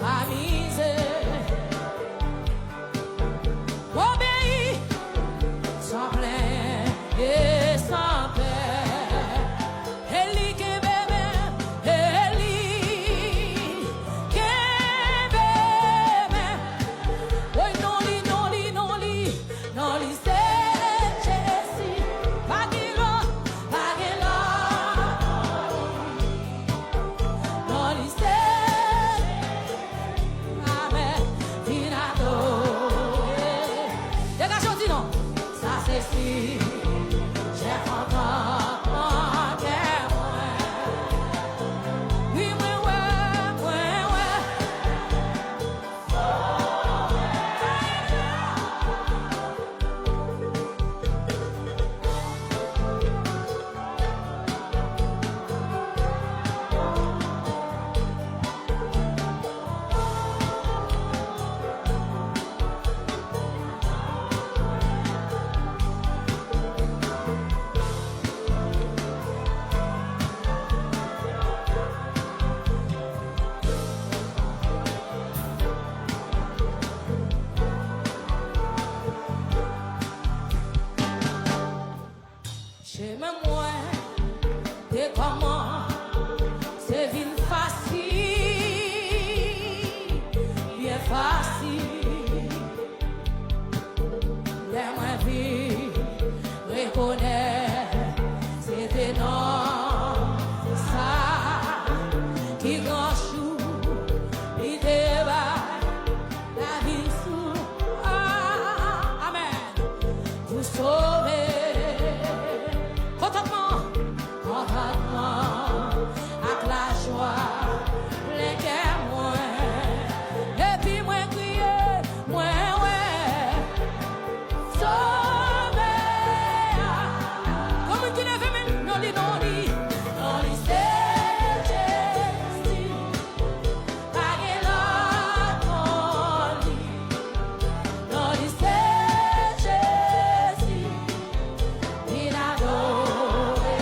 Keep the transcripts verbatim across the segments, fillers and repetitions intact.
Pa mize. Obeyi san plenn e san pè. E li kenbe men, e li kenbe men. Woy, non li, non li, non li, non li se Jezi. Pa gen lòt, pa gen lòt. Non li se Amèn. Vin adore. Degaje w, di non. Sa se sijè kontantman kè mwen. Wi, mwen wè, mwen wè. Chemen mwen te kòmanse vin fasil, byen fasil. Lè mwen vin rekonèt se te non sa ki gran jou li te bay. Lavi sou, ah, amèn. Pou sove kontantman, kontantman ak lajwa plen kè mwen. Epi mwen kriye, mwen wè Sovè a. Gon moun ki leve men l, non li, non li, non li se Jezi. Pa gen lòt non li. Non li se Jezi. Vin adore.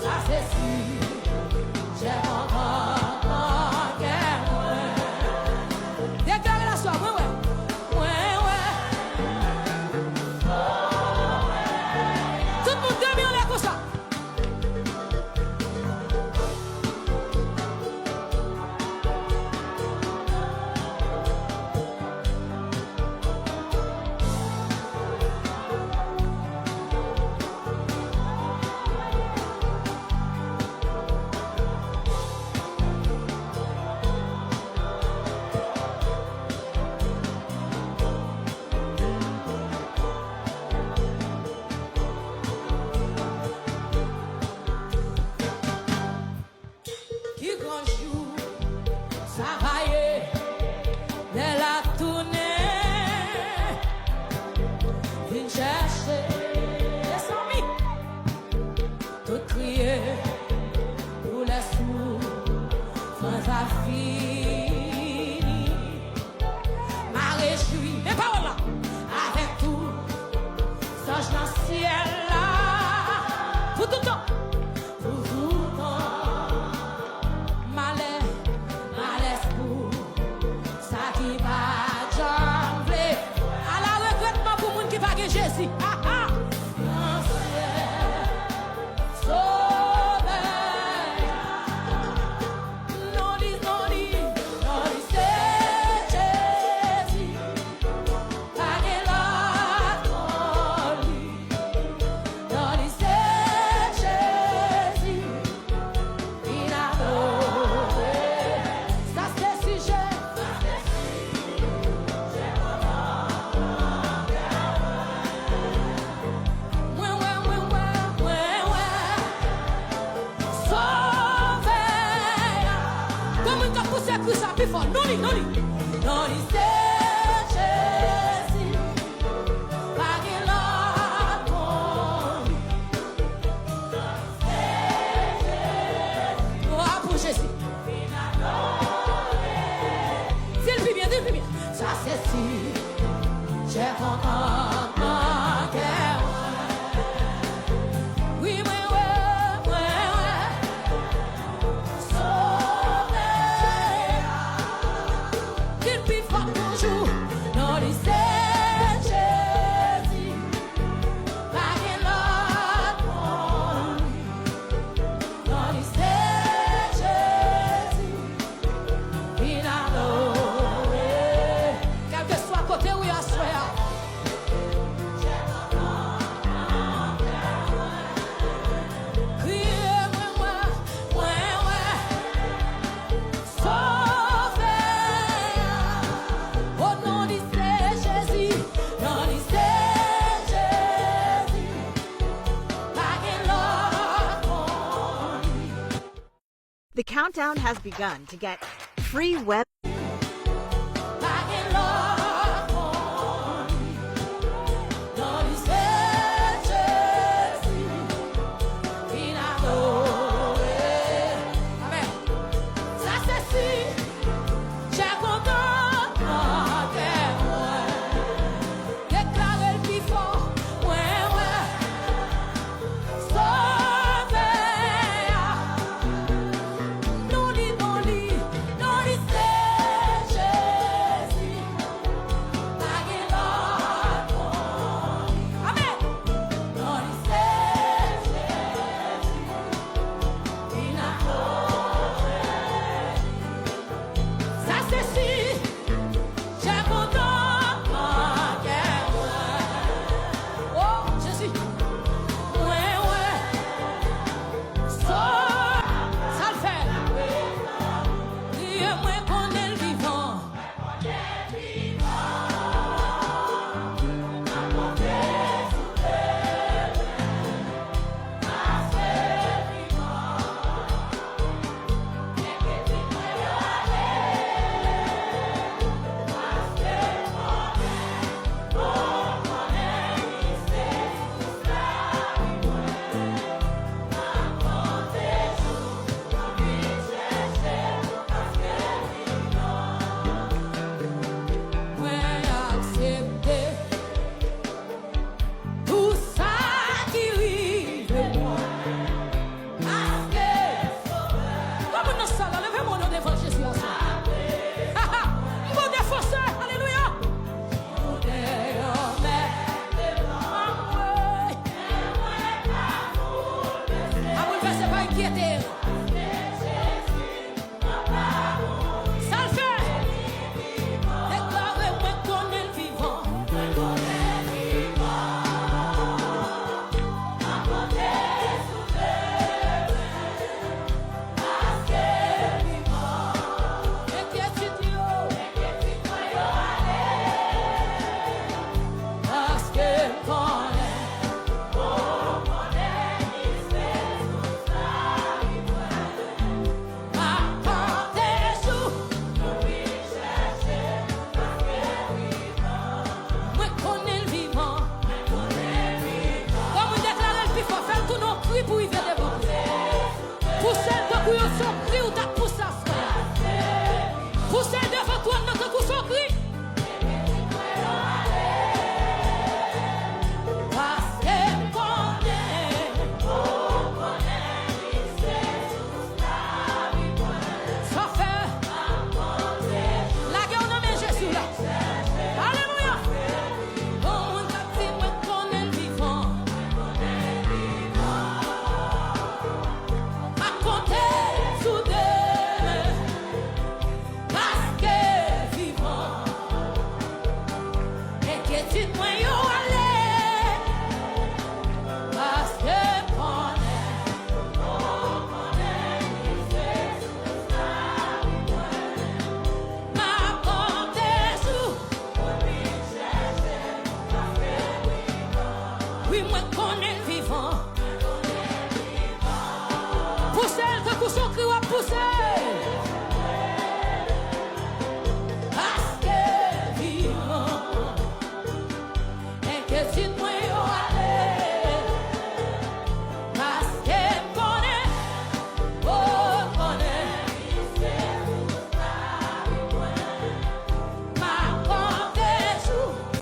Sa se si. Jè kontan nan kè mwen. Deklare l aswè, mwen wè. Mwen wè. Tout moun de men anlè konsa. Ki gran jou sa va ye, lè l ap tounen vin chèche, mezanmi. Tout kriye pou lè soufrans la fini. M a rejwi, men pawòl la, avèk tout zanj nan syèl la. Pou tout tan, pou tout tan. Malè, malè pou sa ki pa janm vle. Ala regretman pou moun ki pa gen Jezi. Ha, ha. Nan syèl, Sovè. Non li, non li, non li se Jezi. Pa gen lòt non li. Non li se Jezi. Vin adore. Sa se sijè. Mwen wè, mwen wè, mwen wè. Sovè a. Gon moun k ap pouse kri sa pi fò. Non li, non li. Non li se Jezi. Pa gen lòt non li. Glwa pou Jezi. Di l pi byen, di l pi byen. Sa se si. Jè kontantman kè mwen. Wi, mwen wè, mwen wè. Non li se Jezi, pa gen lòt konn li. The countdown has begun to get free web. Pa gen lòt konn li. Non li se Jezi, vin adore. Amèn. Sa se si. Chè kontan nan kè mwen. Deklare l pi fò. Mwen wè Sovè a. Non li, non li, non li se Jezi. Pa gen lòt non. Amèn. Non li se Jezi. Vin adore. Sa se si, chè kontan nan kè mwen. O Jezi, mwen wè. Sa l fè? Li ye, mwen konnen l vivan. Mwen aksepte tou sa ki rive mwen. Paske Sovè. Kòman nan sal la, leve men w devan Jezi aswè. M gon defansè, alelouya. Anmwey. Pa boulvèse, pa enkyete. Sa l fè? Deklare, mwen konnen l vivan. Enkyetid yo. Paske m konnen. M ap konte sou. Mwen konnen l vivan. Yon moun deklare l pi fò, fè l tounen yon kri pou rive devan. Pouse l tankou yon son kri ou t ap pouse aswè a. Pouse l devan twòn nan tankou son kri. Paske m konnen. Sa w fè? Lage w nan men Jezi w la. Alelouya! Gon moun k ap di, mwen konnen l vivan. M ap konte sou demen. Paske l vivan. Enkyetid mwen yo ale. Paske m konnen. M ap konte sou. Wi, mwen konnen l vivan. Pouse l tankou son kri w ap pouse. Paske l vivan. Enkyetid mwen